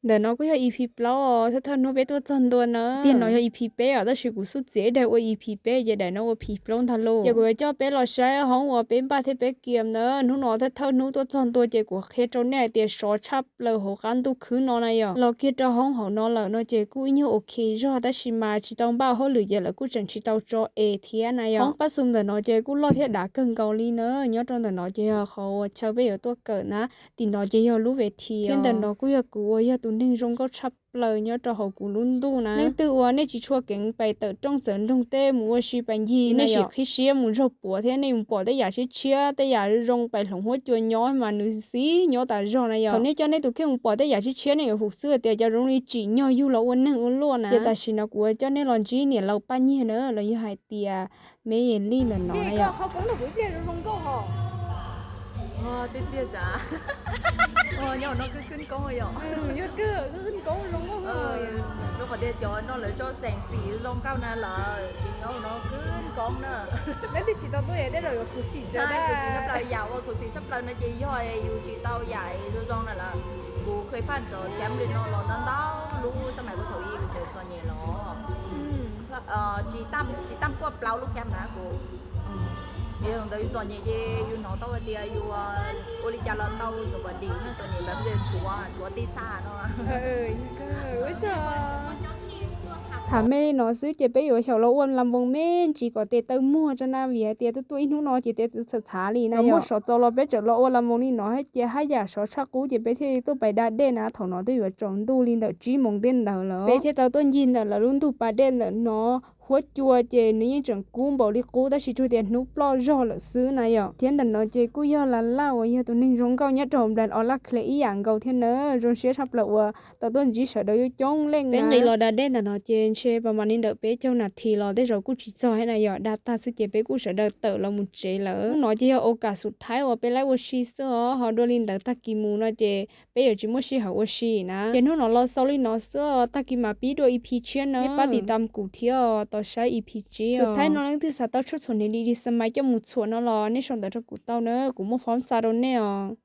Ntawm no kuj yog E P plaub os, thawj thawj hnub peb tuaj txog ntua na. Tiag no yog E P peb os, tab sis kuv xub txiav ib daim ua E P peb ces daim no ua P plaub ntag lauj. Ces kuv yuav coj peb los saib hoob uas peb npaj thiab peb kiam na. Hnub no thawj thawj hnub tuaj txog ntua ces kuv qhia rau nej hais tias sov tshaj plaws hauv qab ntuj khwb no na yom. Los kiag rau hoob hauv no lawm no ces kuj ib nyuag ok zog, tab sis mas tsis tau npaj hauj lwm ces lawv kuj tseem tsis tau tso es thiab na yom. Hoob pab xu ntawm no ces kuj loj thiab dav kawg nkaus li na. Nyob rau ntawm no ces yog qhov uas chaw peb yuav tuaj kawm na. Tim no ces yog lub ves thi thiab ntawm no kuj yog kuv uas yog tus neeg zoo nkauj tshaj plaws nyob rau hauv kuv lub ntuj na. Leej twg uas nej tsis tshua keev pais tawm rooj txawm nroog tej mus ua si pais ncig, nej sim qhib siab mus zaug puav thiab nej mus pom tej yam tshiab tshiab, tej yam zoo pais hloov huab cua nyob mas nws xiv nyob tas zog na yom. Thaum nej coj nej tus kheej mus pom tej yam tshiab tshiab nej yuav hum xwb tias cov zoo li tsim nyog yug los ua neeg ua luaj na. Ces tam sim no kuv coj nej los ntsib niam laus Paj Nyiag na, los yog hais tias me Yelij ntawm no na yom. Tiag tiag, nyob no khwb khwb koob yom. Rau qhov tias cov no lawv tso xeem xim zoo nkauj na lawm, ces nyob no khwb koob na. Leej twg tsis tau tuaj es tej zaum yuav khuv xim tsawv, yam uas khuv xim tshaj plaws no ces yog yus tsis tau yam zoo zoo na lawm. Kuv khwv phaj ntxov cam li no los ntau ntau lub xab mais kuv thaum ub kuv tseem txom nyem los. Tsis tam kuaj plaub lub cam na kuv. Yog ntawd yus txom nyem ces yus hnov tau hais tias yus ua li cas los tau, tsuas kom dim no, txom nyem lawv nqis thuav, thuav tib txha no. Tham me li no xwb ces peb yuav xyaum los ua las npoos me ntsis kom tes taw muag tso na, vim hais tias tuaj tuaj ib hnub no ces tes taw txhav txhav li na yom. Muaj sov txaus los peb tseem los ua las npoos li no thiab ces haj yam sov tshaj qub ces peb thiaj li tuaj pais da dej na. Thaum no twb yuav tsaus ntuj li ntawm tsib moos tej ntawd lawm, peb thiaj tau tuaj ncig ntawm lawv lub ntug pas dej ntawm no. Huab cua ces nws yeej tseem kub npaum li qub tab sis tsuas tias hnub ploj zog lawm xwb na yom. Thiab ntawm no ces kuj yog Las Laj uas yog tus neeg zoo nkauj nyob rau hauv nplas o laj khle ib yam nkaus thiab na. Zoo siab tshaj plaws uas tau tuaj ntsib sawv daws yuav coob leej. Peb nqis los da dej ntawm no ces ntshe pas mas li ntawm peb caug nas this los tej zaum kuj tsis txog thiab na yom. Da tag xwb ces peb kuj sawv daws tawm los mus tsev lawm. Hnub no ces yog ua kam xub thaib uas peb laib ua si xwb os, ho dua li ntawd tag kis mus no ces peb yuav tsis muaj sij hawm ua si na. Ces hnub no los xaus li no xwb os, tag kis mam pib dua E P tshiab no, nej pab tiv tam kuv thiab tos saib E P tsib. Xub thaib no leej twg xav tau tshuaj txhuam niam di di xas mais coj mus txhuam no los nej sau ntawv rau kuv tau na, kuv muaj phom xa rau nej os.